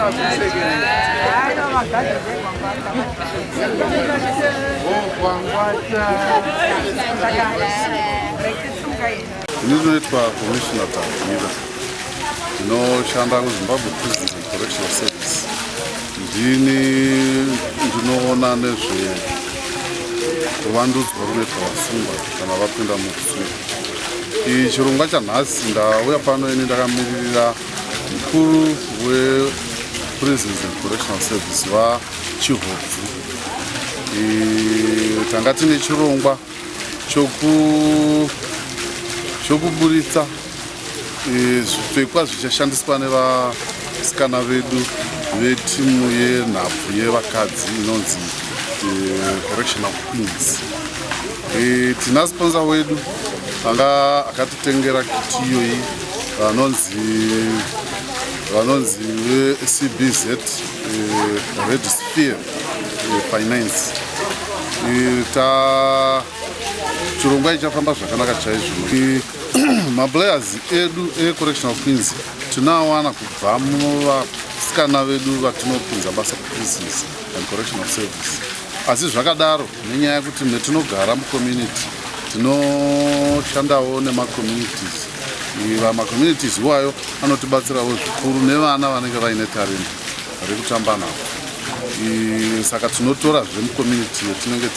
Ini ndinoitwa Commissioner Tagwira, ndinoshanda kuZimbabwe Prisons and Correctional Service. Ndini ndinoona nezve kuvandudzwa kunoitwa vasungwa kana vapinda mukusungwa. Chirongwa chanhasi ndauya pano ini ndakamiririra mukuru wePrisons and Correctional Service, VaChihobvu. Tanga tine chirongwa chokuburitsa zvipfekwa zvichashandiswa nevasikana vedu vetimu yenhabvu yevakadzi inonzi Correctional Queens. Tina sponsor wedu anga akatitengera kit iyoyi, vanonzi veCBZ Red Sphere Finance. Ta chirongwa ichafamba zvakanaka chaizvo. Maplayers edu eCorrectional Queens tinoawana kubva muvasikana vedu vatinopinza basa kuPrisons and Correctional Service. Asi zvakadaro, nenyaya yekuti metinogara mucommunity, tinoshandawo nemacommunities. Vamacommunities iwayo anotibatsirawo zvikuru nevana vanenge vaine tarenda rekutamba navo. Saka tinotora zvemucommunity yetinenge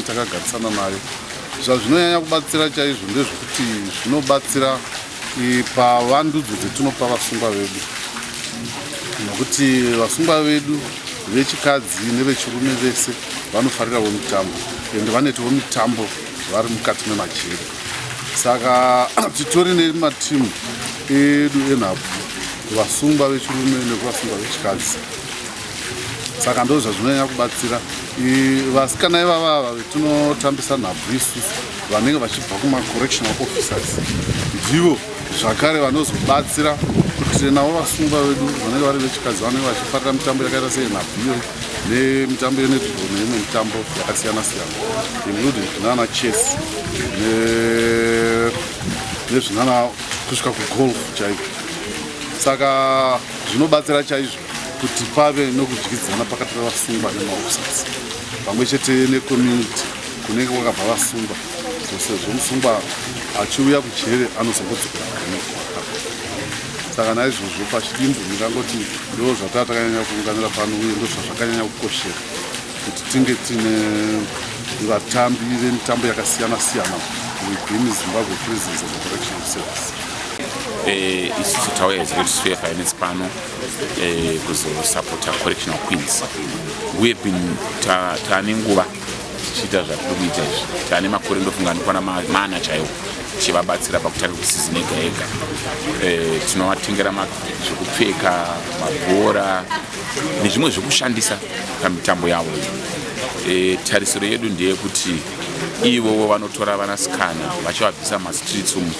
takagarisana nayo. Zvazvinonyanya kubatsira chaizvo ndezvekuti zvinobatsira pavandudzo dzetinopa vasungwa vedu, nokuti vasungwa vedu vechikadzi nevechirume vese vanofarirawo mitambo, ende vanoitawo mitambo vari mukati memajeri. Saka titori nematimu edu enhabvu kuvasungwa vechirume nekuvasungwa vechikadzi. Saka ndo zvazvinonyanya kubatsira. Vasikana ivava vetinotambisa nhabvu isusu, vanenge vachibva kumacorrectional officers, ndivo zvakare vanozobatsira kuti navo vasungwa vedu vanenge vari vechikadzi vanenge vachifarira mitambo yakaita senhabvu iyoyi nemitambo yenetball neimwe mitambo yakasiyana siyana, including zvinana chess nezvinana kusvika kugolf chaiko. Saka zvinobatsira chaizvo kuti pave nokudyidzana pakati pevasungwa nemaofficers pamwe chete necommunity kunenge kwakabva vasungwa. Sezvo musungwa achiuya kujere, anozongodzokera kune kwakabva. Saka naizvozvo, pachidimbu ndingangoti ndo zvataa takanyanya kuunganira pano, uye ndo zvazvakanyanya kukoshera kuti tinge tine vatambi vemitambo yakasiyana siyana within Zimbabwe Prisons and Correctional Service. Isusu tauya as Red Sphere Finance pano kuzosapota Correctional Queens. We have been taane nguva tichiita zvatiri kuita izvi. Taane makore, ndofunga anokwana 4 chaiwo, tichivabatsira pakutanga kusizini ega ega. Tinovatengera zvekupfeka, mabhora nezvimwe zvekushandisa pamitambo yavo. Tarisiro yedu ndeyekuti ivovo vanotora vanasikana vachivabvisa mastreets umu,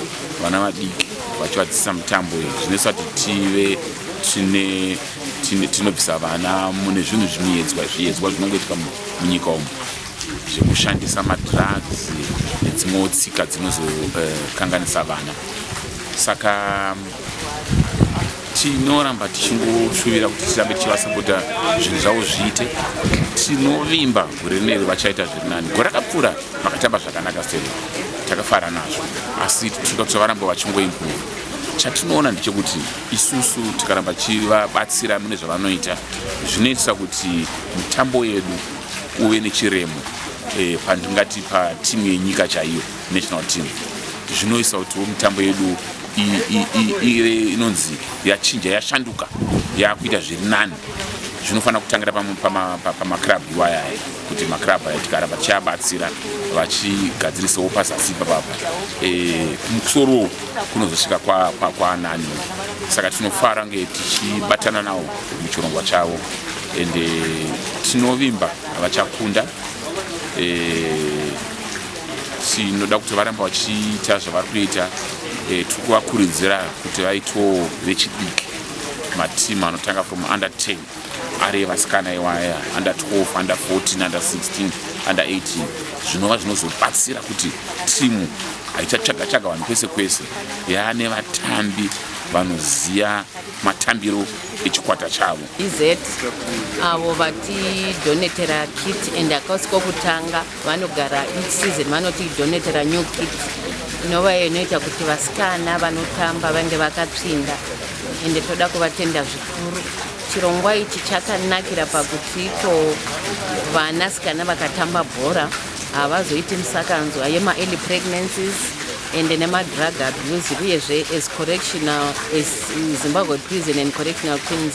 vana vadiki, vachivadzidzisa mitambo iyi. Zvinoisa kuti tive tinobvisa vana mune zvinhu zvinoedzwa, zviedzwa zvinongoitika munyika umu zvekushandisa madrugs nedzimwewo tsika dzinozokanganisa vana. Saka tinoramba tichingoshuvira kuti tirambe tichivasapota, zvinhu zvavo zviite. Tinovimba gore rineri vachaita zviri nani. Gore rakapfuura vakatamba zvakanaka seri, takafara nazvo, asi tinoda kuti varamba vachingoimprove. Chatinoona ndechekuti isusu tikaramba tichivabatsira mune zvavanoita, zvinoitisa kuti mitambo yedu uve nechiremo pandingati patimu yenyika chaiyo, national team. Zvinoisa kutiwo mitambo yedu ive inonzi yachinja, yashanduka, yakuita zviri nani. Zvinofanira kutangira pamaclub iwaya, kuti maclub aya tikaramba tichiabatsira vachigadzirisawo pazasi ipapapa, kumusoro kunozosvika kwaanani. Saka tinofara nge tichibatana nawo muchirongwa chavo, ende tinovimba vachakunda. Tinoda kuti varamba vachiita zvavari kuita. Tiri kuvakurudzira kuti vaitewo vechidiki, matimu anotanga from under 10 ari evasikana iwaya, under 12, under 14, under 16, under 18, zvinova zvinozobatsira kuti timu haichatsvaga tsvaga vanhu kwese kwese, yaane vatambi. Vanoziva matambiro echikwata chavo. Ez avo vatidonatera kit, and hakasi kokutanga. Vanogara each season vanotidonatera new kit, inova iyo inoita kuti vasikana vanotamba vange vakatsvinda. Ende toda kuvatenda zvikuru. Chirongwa ichi chakanakira pakuti ito vanasikana vakatamba bhora havazoiti misakanzwa yemaearly pregnancies ende nemadrug abuse. Uyezve, as correctional, as Zimbabwe Prison and Correctional Queens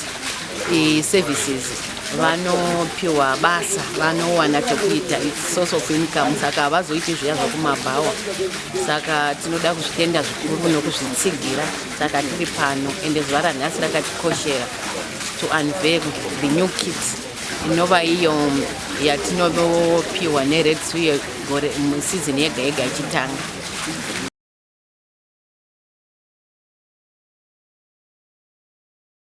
Services, vanopiwa basa, vanowana chekuita, its source of income, saka havazoiti zviya zvokumabhawa. Saka tinoda kuzvitenda zvikuru nokuzvitsigira. Saka tiri pano, ende zuva ranhasi rakatikoshera to unveil the new kit, inova iyo yatinopiwa neRed Sea gore season yega yega ichitanga.